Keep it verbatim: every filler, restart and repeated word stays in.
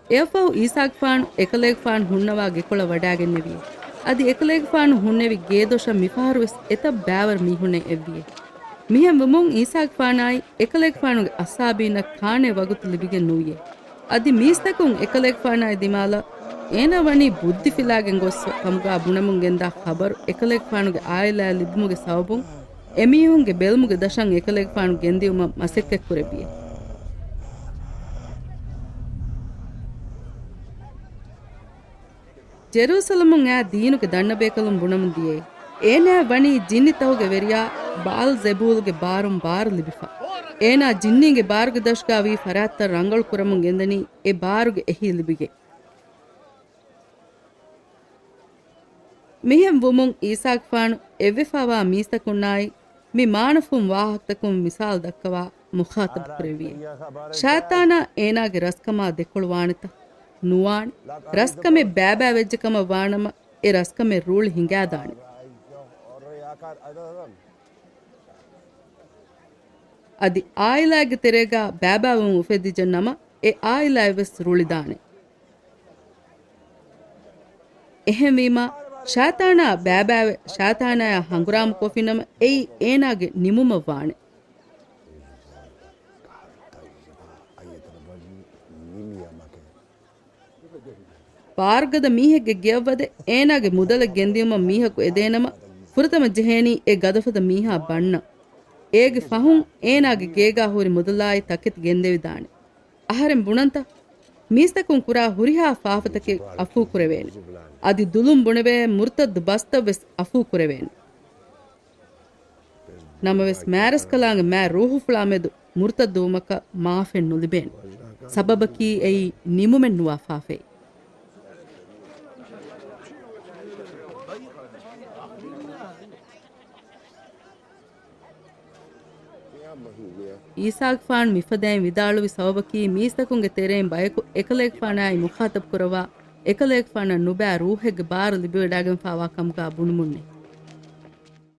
އެއަށްފަހު އީސާގެފާނު އެކަލޭގެފާނު ހުންނަވާ ގެކޮޅަށް ވަޑާގެންނެވިއޭ. އަދި އެކަލޭގެފާނު ހުންނެވި ގޭދޮށަށް މިފަހަރުވެސް އެތައް ބައިވަރު މީހުންނޭ އެއްވިއޭ. މިހެން ވުމުން އީސާގެފާނާއި އެކަލޭގެފާނުގެ އަޞްޙާބީންނަށް ކާނެ ވަގުތު ލިބިގެން ނުވިއޭ. އަދި މީސްތަކުން އެކަލޭގެފާނާއި ދިމާލަށް އޭނާ ވަނީ ބުއްދިފިލާގެން ގޮސްފަ ކަމުގާ ބުނަމުން ގެންދާ ޚަބަރު އެކަލޭގެފާނުގެ އާއިލާއަށް ލިބުމުގެ ސަބަބުން އެމީހުންގެ ބެލުމުގެ ދަށަށް އެކަލޭގެފާނު ގެންދިއުމަށް މަސައްކަތްކުރެއްވިއޭ. ޖެރޫސަލަމުން އާ ދީނުގެ ދަންނަބޭކަލުން ބުނަމުން ދިޔައީ، އޭނާ ވަނީ ޖިންނިތަހުގެ ވެރިޔާ ބާލްޒެބޫލްގެ ބާރުން ބާރު ލިބިފަ. އޭނާ ޖިންނީންގެ ބާރުގެ ދަށުގާ ވީ ފަރާތްތައް ރަނގަޅު ކުރަމުން ގެންދަނީ އެ ބާރުގެ އެހީ ލިބިގެން. މިހެން ވުމުން އީސާގެފާނު އެއްވެފާވާ މީސްތަކުންނާއި މި މާނަފުން ވާހަކަތަކުން މިސާލު ދައްކަވާ މުޚާތަބު ކުރެއްވިއޭ. ޝައިޠާނާ އޭނާގެ ރަސްކަމާ ދެކޮޅުވާނެތަ؟ ނުވާނެ. ރަސްކަމެއް ބައިބައި ވެއްޖެ ކަމަށް ވާނަމަ، އެ ރަސްކަމެއް ރޫޅި ހިނގާދާނެ. އަދި އާއިލާގެ ތެރޭގާ ބައިބައިވުން އުފެދިއްޖެ ނަމަ، އެ އާއިލާއެއް ވެސް ރުޅިދާނެ. އެހެންވީމާ، ޝައިޠާނާ ބައިބައިވެ، ޝައިޠާނާޔާ ހަނގުރާމަ ކޮށްފިނަމަ، އެއީ އޭނާގެ ނިމުމަށް ވާނެ. ބާރުގަދަ މީހެއްގެ ގެޔަށްވަދެ އޭނާގެ މުދަލެއް ގެންދިއުމަށް މީހަކު އެދޭނަމަ، ފުރަތަމަ ޖެހޭނީ އެ ގަދަފަދަ މީހާ ބަންނަން. އޭގެ ފަހުން އޭނާގެ ގޭގާ ހުރި މުދަލާއި ތަކެތި ގެންދެވިދާނެ. އަހަރެން ބުނަންތަ؟ މީސްތަކުން ކުރާ ހުރިހާ ފާފަތަކެއް އަފޫ ކުރެވޭނެ. އަދި ދުލުން ބުނެވޭ މުރުތައްދު ބަސްތައް ވެސް އަފޫ ކުރެވޭނެ. ނަމަވެސް، މާރަސްކަލާނގެ މާ ރޫހުފުޅާ މެދު މުރުތައްދުވުމަކަށް މާފެއް ނުލިބޭނެ. ސަބަބަކީ އެއީ ނިމުމެއް ނުވާ ފާފައެއް. އީސާގެފާނު މިފަދައިން ވިދާޅުވި ސަބަބަކީ، މީސްތަކުންގެ ތެރެއިން ބަޔަކު އެކަލޭގެފާނާއި މުޚާތަބު ކުރައްވާ، އެކަލޭގެފާނަށް ނުބައި ރޫހެއްގެ ބާރު ލިބިވަޑާގެންފާވާ ކަމުގާ ބުނުމުންނޭ.